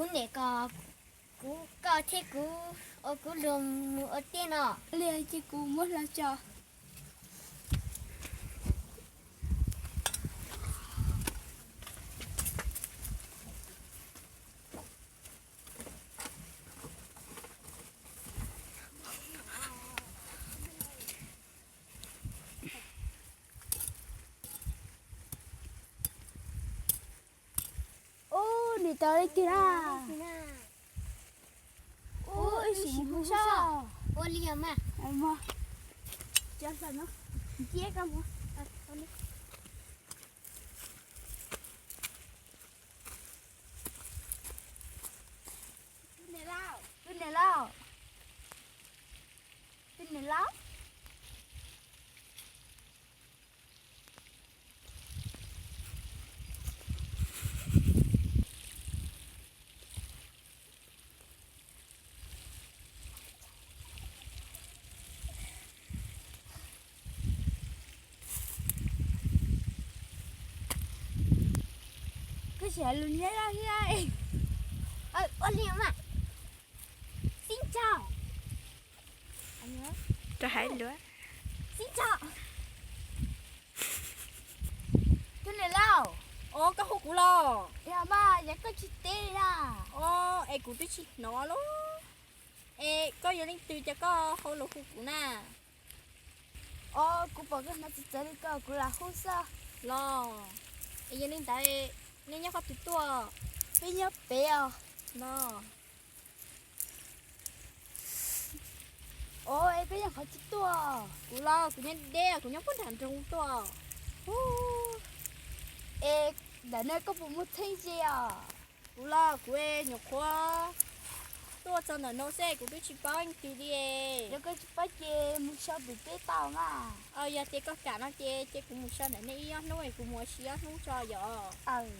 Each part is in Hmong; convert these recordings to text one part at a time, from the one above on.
Kuv niam kom kuv, koj thiab kuv ua kuv luag mus ua teb no. Li ces kuv muab hlo tso. Ub, nws tau leej twg na? Ub, wb sim mus hu soj. Ua li os mas. Tus niam lauj, tus niam lauj. Koj sim hais lus Nyab Laj thiab. Ua li mas. Xin chào. Rov hais lus. Xin chào. Tus niam lauj, os koj hu kuv los? Yog mas, yog koj tsis teb na. Os, es kuv twb tsis hnov lauj. Es koj yog leej twg cas koj ho los hu kuv na? Os, kuv pom koj hnov txawv txawv li ko kuv lam hu xwb. Los, es yog li ntawd, nej nyob qhov twg tuaj? Peb nyob pem os. No. Os, es koj nyob qhov twg tuaj? Kuv los kuv nyob deb, kuv nyob puag nram nroog tuaj. Es ntawm no koj puas muaj txheeb ze os? Kuv los kuv nyuam qhuav tuaj txog ntawm no xwb, kuv twb tsis paub leej twg li. Yog koj tsis paub ces mus so pem teb tau mas. Yog ces koj kam no ces, ces kuv mus so ntawm nej ib ob hnub es kuv mus ua si ob hnub tso yom.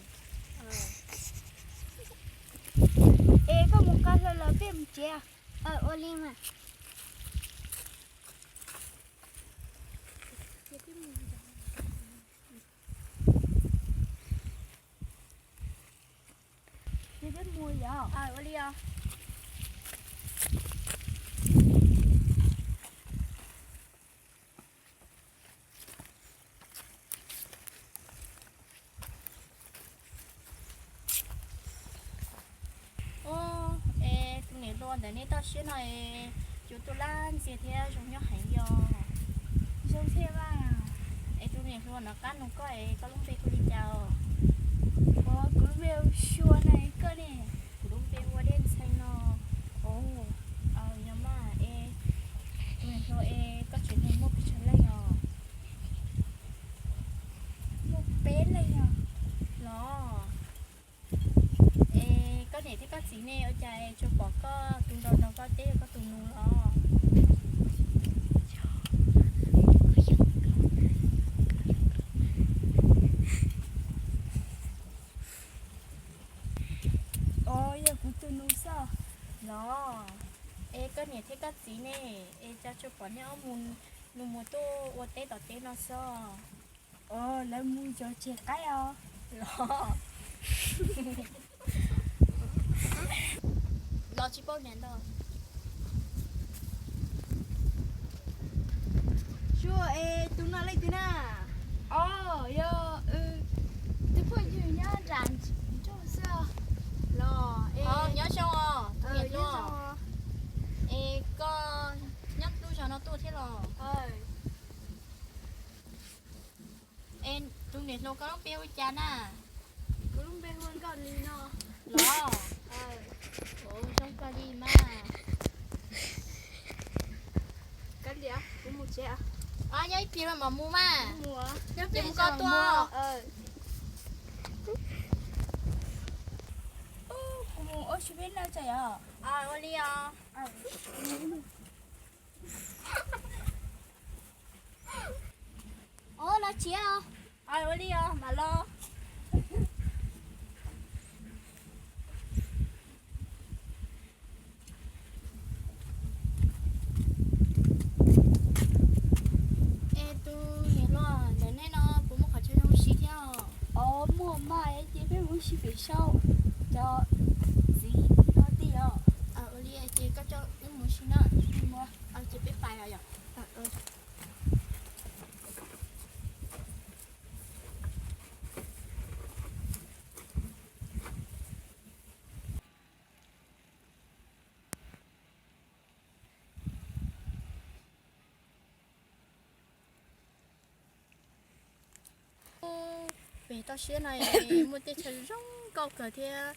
Es koj mus nqa hlo los peb mus tsev. Ua li mas. Ces peb mus yom. Ua li os. Ub, es tus niam hluas ntawm nej toj siab no es yuav tuaj lab ntxiag thiab zoo nyob heev li os. Zoo thiab mas. Es tus niam hluas nov qab nug koj es koj lub npe hu li cas os? Kuv lub npe hu Sua na, koj ne? Kuv lub npe hu ua Dej Ntxhee no. Yog mas es tus niam hluas es koj tsev neeg muaj pes tsawg leej os? Muaj peb leej os. Los, es koj niam thiab koj txiv ne ua cas tsuas pom koj tus nraug nraug koj teb koj tus nus los? Os, yog kuv tus nus xwb. Los, es koj niam thiab koj txiv ne, es cas tsuas pom nej ob mus nus mus tuaj ua teb tom teb no xwb? Os, lawv mus zov txiv qaib os. Los, los tsis paub niam ntau. Sua, es tus no leej twg na? Os, yog tus phooj ywg nyob nram nroog xwb. Los, nyob zoo os, tus niam hluas. Es koj nyob lub zos no tuaj thiab los? Es tus niam hluas koj lub npe hu cas na? Kuv lub npe hu Nkauj Lis no. Los, zoo kawg li mas. Kav liam, kuv mus tsev. Nyob ib pliag los mam mus mas. Nyob ib pliag mus koj tuaj. Kuv mus ua si peb no tso yom. Ua li os. Ua li os, mam los. Es tus niam hluas, ntawm nej no puas muaj qhov chaw zoo ua si thiab? Os, muaj mas, ces peb mus ua si pem saum cov txiv Ces peb pais os yom. Pem toj siab no muaj tej chaw zoo nkauj kawg thiab,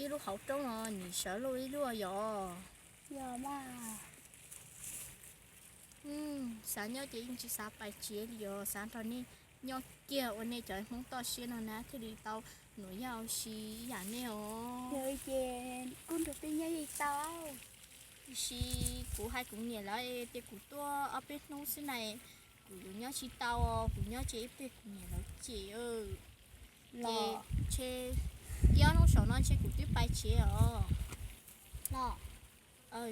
ib lub hauv roob no nim sawv luaj ib lub yom. Xav nyob ces yeej tsis xav pais tsev li os, xav nrog nej nyob kiag ua nej cov Hmoob toj siab no na thiaj li tau nuam yaj ua si ib yam nej os. Ces kuj nrog peb nyob yeej tau. Tiam sis kuv hais kuv niam lawv tias kuv tuaj ob peb hnub xwb na, kuv yuav nyob tsis tau, kuv nyob ces ib pliag kuv niam lawv cem. Ces ntshe ib ob hnub saum no ntshe kuv twb pais tsev os. Los,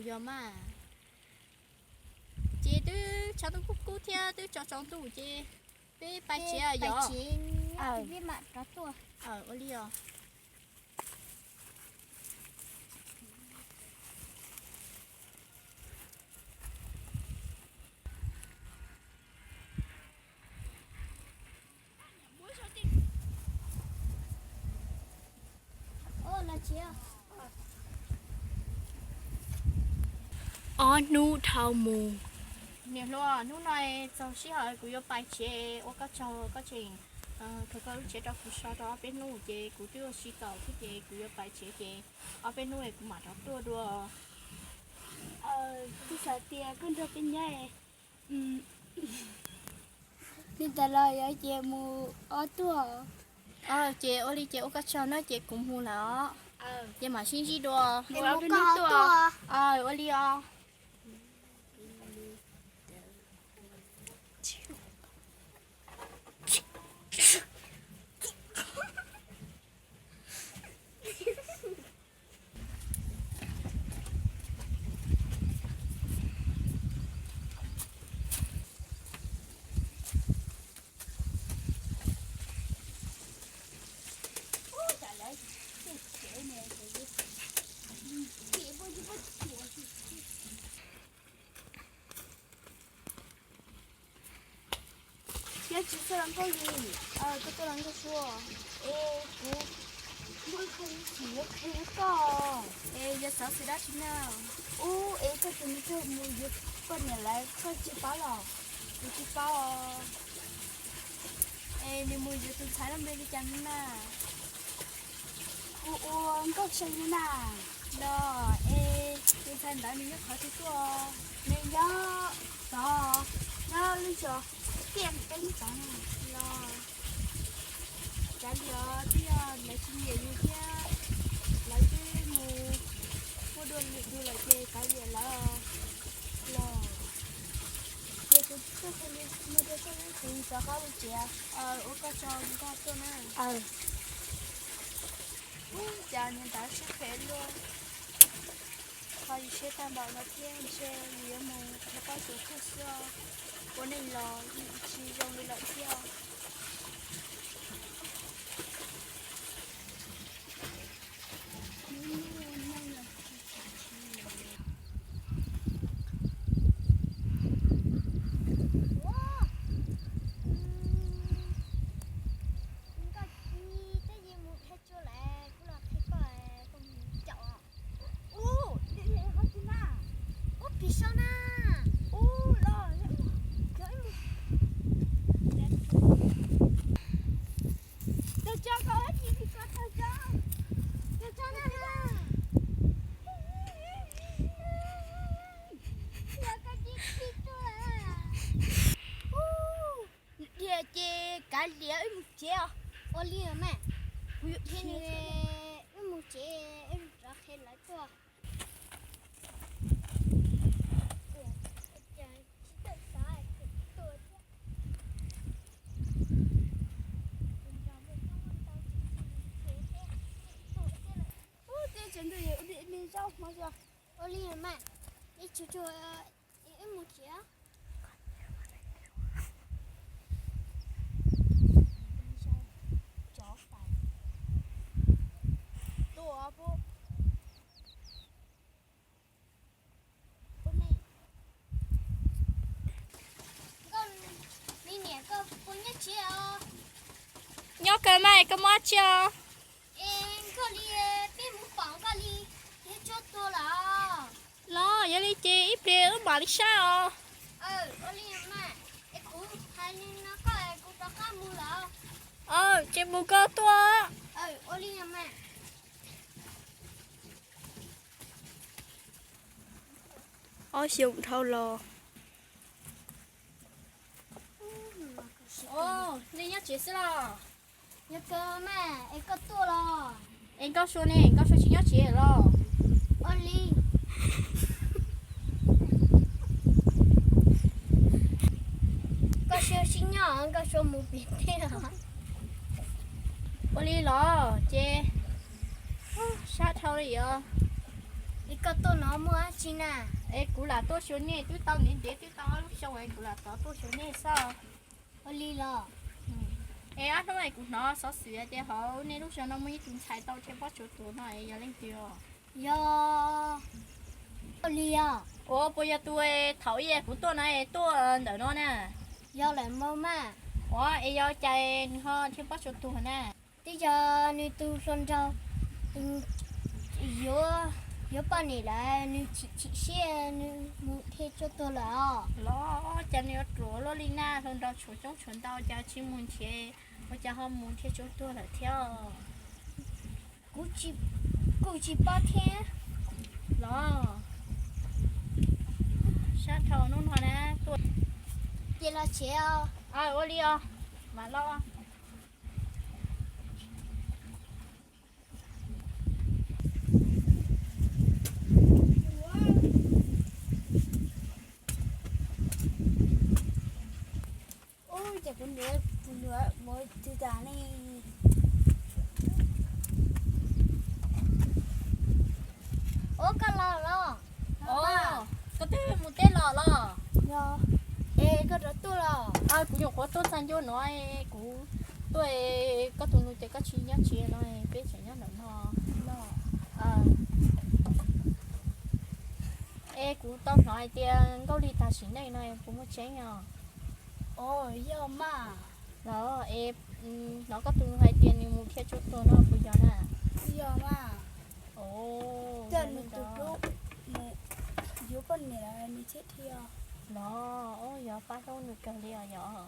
yog mas. Ces twb tshav ntuj kub kub thiab twb tsaus tsaus ntuj ces peb pais tsev yom. Ua li os. Ob hnub dhau mus. Niam hluas, hnub no txog sij hawm kuv yuav pais tsev, ua koj tsaug koj tseem khaws koj lub tsev rau kuv so rau ob peb hnub ces kuv twb ua si tau thiab ces kuv yuav pais tsev ces ob peb hnub kuv mam rov tuaj dua. Kuv xav tias koj nrog peb nyob. Li ntawd los yog ces mus ob tuaj. Ces ua li ces ua koj tsaug na ces kuv mus lawm os. Ces mam sib ntsib dua. Ua li os. Yog tsis txawj hluas nkauj li, koj tuaj hluas nkauj xwb. Es kuv muaj ib qho tsis yuav qhia rau koj. Es yog xov xwm dab tsi na? Ub, es koj tus me tub mus yuav poj niam lawm koj tsis paub los? Kuv tsis paub os. Es nws mus yuav tus ntxhais lub npe li cas na? Hu ua Nkauj See na. Los, es tus ntxhais ntawd nws nyob qhov twg tuaj? Nws nyob tod, nyob lub zos Tiaj Teeb tod na. Los, kav liam, twb yog lawv tsis nyiam yus thiab, lawv twb mus muaj dua lwm tus lawm ces kav liam lawv. Los, ces kuv tuaj txog li no rau koj, kuv rov qab mus tsev. Ua koj tsaug, koj tuaj na. Ub, cas niag ntawd siab phem luaj. Ho yus siab tag npaum no thiab, ntshe yus yuav mus rau pab tsuav tsuag xwb os. Ua neej los tsis zoo li lawm thiab. Ub, ho tsis na. Ub, pim sau na. Ub, los, cov ib mus. Tawg tso, koj ua dab tsi tsis koj tawg tso. Tawg tso na. Los koj cia tib tuaj. Ub, dhia ces kav liam wb mus tsev os. Ua li mas, kuv yuav dhia nws, wb mus tsev, wb rov qhia lawv tuaj. Ub, tej tsev ntawd ua li me zaub hmov zog. Ua li mas, ib tsuag tsuag, wb mus tsev. Tuaj pub. Koj mas koj muaj dab tsi os? Koj li, peb mus pom koj li, thiab tsuag tuag lawm. Los yog li ces ib pliag wb mam li saib os. Ua li mas, es kuv hais li no koj es kuv rov qab mus lawm. Ces mus koj tuaj. Ua li mas. Ob xyoos dhau los. Nej nyob tsev xwb los? Yog kawg mas, es koj tuaj los? Es Nkauj Sua ne, Nkauj Sua tsis nyob tsev los? Ua li. Nkauj Sua tsis nyob, Nkauj Sua mus pem teb. Ua li los ces sab dhau li os. Es koj tuaj no muaj dab tsi na? Es kuv lam tuaj xyuas nej, twb tau ntev ntev, twb tau ob lub xyoo es kuv lam tov tuaj xyuas nej xwb. Ua li los? Es ob hnub es kuv hnov xov xwm tias hauv nej lub zos no muaj ib tug ntxhais tau rhiab pob tsuas tuag no es yog leej twg os? Yog, ua li os. Ua puas yog tus thaum ub kuv tuaj no es tuaj ntawm no na? Yog lawm mas. Ua es yog cas nws ho rhiab pob tsuas tuag na? Twb yog nws tus hluas nraug yuav poj niam lawm, nws chim chim siab nws mus rhiab tsuas tuag lawm os. Los cas nws yuav ruam luaj li na, hluas nraug tshuav coob tshuav ntau cas tsis mus nrhiav, ua cas ho mus rhiab tsuas tuag lawm thiab? Kuv kuj tsis paub thiab. Los sab dhau hnub no na tuaj. Ces los tsev os. Ua li os, mam los. Ub, ces kuv niam kuv niam mus twg tas ne? Ub, koj los los? Koj twb mus teb los los? Es koj rov tuaj los? Kuv nyuam qhuav tuaj txog ncua no, kuv tuaj, koj tus nus ces koj tsis nyob tsev no, peb tseem nyob ntawm no. Es kuv tau hnov hais tias Nkauj Lis tag sim neej no puas muaj tseeb os? Yog mas. Los es hnov koj tus nus hais tias nws mus rhiab tsuas tuag no puas yog na? Yog mas. Tus hlub mus yuav poj niam nws thiaj rhiab. Los yog pab hlub nws kawg li os yog?